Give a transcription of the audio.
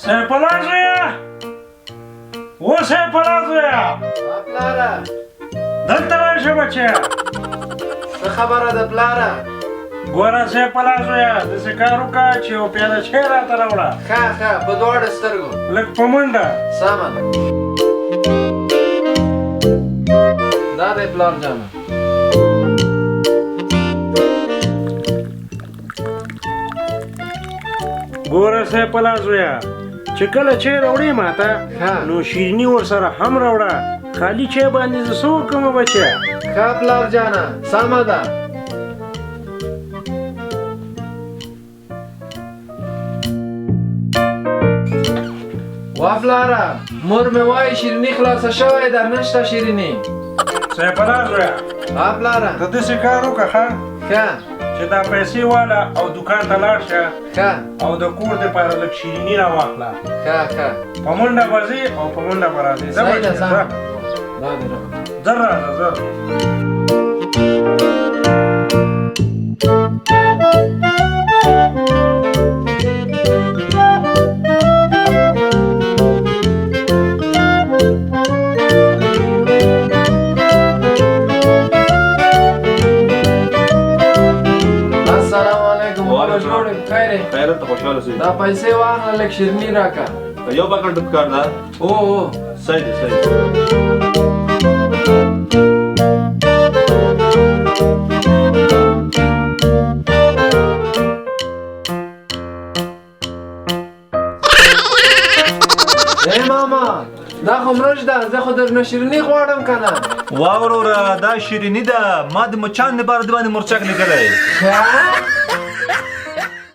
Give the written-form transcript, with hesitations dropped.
سیف الله زویه، و سیف الله زویه. پلاره، دلته راشه بچیه. څه خبره ده پلاره؟ ګوره سیف الله زویه، داسې کار وکړه چې یو پیاله چای راته راوړه. ښه ښه، په دواړو سترګو. لږ په منډه. سمه ده، دا دی پلار جانه. ګوره سیف الله زویه، چې کله چای راوړې ماته، نو شیریني ورسره هم راوړه. خالي چای باندې زه څه وکړم بچیه؟ ښه پلار جانه، سمه ده. وا پلاره، مور مې وایي شیریني خلاصه شوې ده، نشته شیریني. سیف الله زویه. ها پلاره. ته داسې کار وکړه، ښه؟ ښه. چې دا پیسې واله او دوکان ته لاړ شه. ښه. او د کور دپاره لږ شیریني راواخله. ښه ښه. په منډه به ځې او په منډه به راځې. ځه صحیح ده، بچیه، سمه. ځه. دا دی راوړه. زر راځه، زر. السلام علیکم. وعلیکم جوړ یې؟ خیر یې؟ خیرت ته، خوشحاله سې؟ دا پیسې واخله، لږ شیریني راکړه. یو پاکټ د پکار ده؟ هو هو. صحیح دی، صحیح دی. ای ماما، دا خو مرچ ده، زه خو درنه شیریني غواړم که نه. وا وروره، دا شیریني ده، ما د مچان دپاره د باندې مرچک لیکلی. ښه.